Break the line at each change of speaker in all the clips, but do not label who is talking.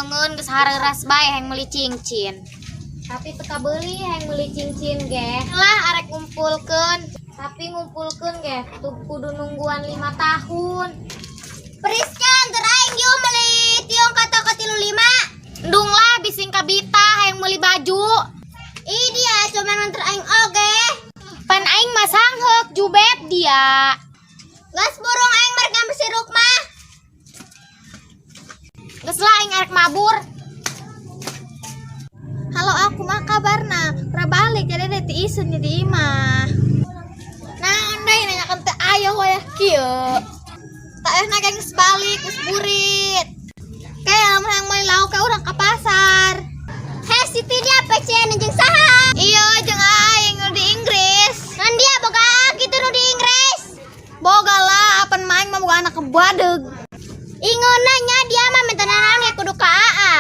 Leungeun geus hareuras bae hayang meuli cincin. Tapi teu kabeuli hayang meuli cincin ge. Lah, arek ngumpulkeun, tapi ngumpulkeun ge tuh kudu nungguan 5 tahun.
Priska, anter aing yuk meuli tiung ka toko 35.
Endung lah, bising kabita hayang meuli baju.
Ih, dia cuma nganter aing oge.
Pan aing mah sangheuk jubet dia.
Gas burung, aing merek ngambil si Rukma.
Geus lah, aing arek mabur.
Halo, aku mah kabarna pernah balik jadi deh ti isun di imah.
Nah, andai nanyakan teh ayo wayah kieu.
Tak eh naga geus balik geus burit. Kayak lamun hayang meuli lauk ke urang ka pasar. Heh, Siti, dia PCN jeung saha?
Iya, jeung aing nu di Inggris.
Ngan dia boga gitu nu di Inggris?
Boga lah, apan main mah boga anak kebadeg.
Ingeuna nya dia mah minta naon ge kudu ka AA.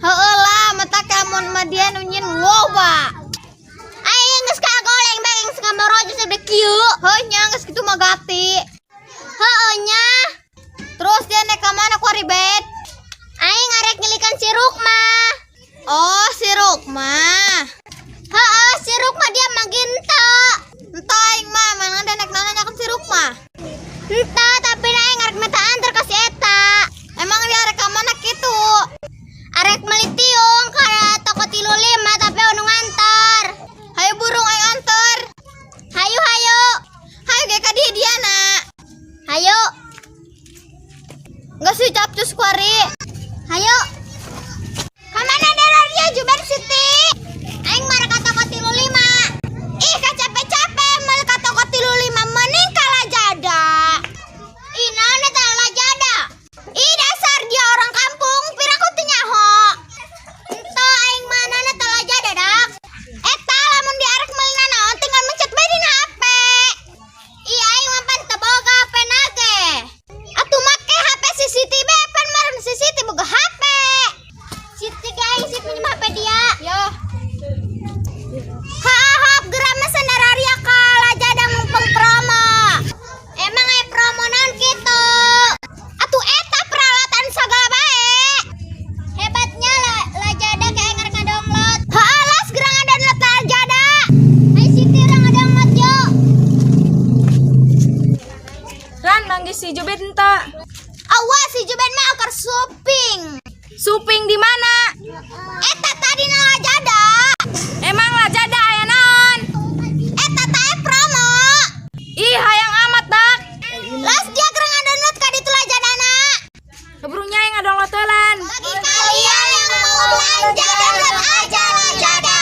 Heeh lah, mata kamun mah dia nu nyieun loba.
Aing geus kagoleng bae geus ngamorojo segede kieu.
Heuh nya, geus kitu mah gati.
Heeh nya.
Terus dia naik ka mana ku ribet?
Aing arek ngilikan si Rukma.
Oh, si Rukma.
Heeh, si Rukma dia mah ginta.
Entah aing mah, mana ada naik nanya kan si Rukma.
Entah, tapi aing arek minta antar ka si eta.
Emang dia arek ka mana kitu?
Arek meuli tiung ka toko 35 tapi anu ngantar.
Hayu burung, aing anter.
Hayu, hayu.
Hayu ge ka dia dia na.
Hayu.
Geus sih capcus kuari.
Hayu. Kamana dia Juber Siti? Aing marek ka toko 35.
Ih, ka capek-capek meuli ka toko 35, mending ka Lazada.
Ih, naon eta Lazada?
Ih, dasar dia orang kampung, piraku teu nyaho.
Entah aing mana eta Lazada dak.
Eta lamun di arek meuli naon tinggal mencet bae dina HP.
Ih, aing mah pan teu boga HP na ge.
Atuh make HP si Siti be, pan maren si Siti boga HP.
Siti ge aing sih pinjem HP dia.
Yo. Hahap, geura mesen dararia ka Lazada mumpung promo.
Emang aya promo naon kitu?
Atuh eta peralatan sagala bae.
Hebatnya lah Lazada kayak ngarek ngadownload.
Heeh, las geura ngadownload Lazada.
Ayo Siti, urang ngadownload yuk.
Lan, manggih si Jubed enta?
Awas, si Juben mah akar shopping.
Suping di mana?
Eta tadi na Lazada.
Emang Lazada aya naon?
Eta teh promo.
Ih, hayang amat dak.
Las dia geura ngadownload ka ditu Lazadana.
Keburu nya aing ngadownload lan.
Bagi kalian yang mau belanja, download aja Lazada.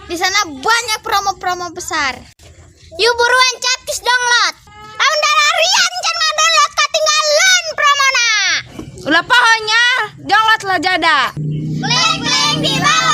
Di sana banyak promo-promo besar.
Yuk buruan capcus download.
Lamun dararian can ngadownload katinggalan promona.
Ulah poho nya, download Lazada.
Klik link di bawah.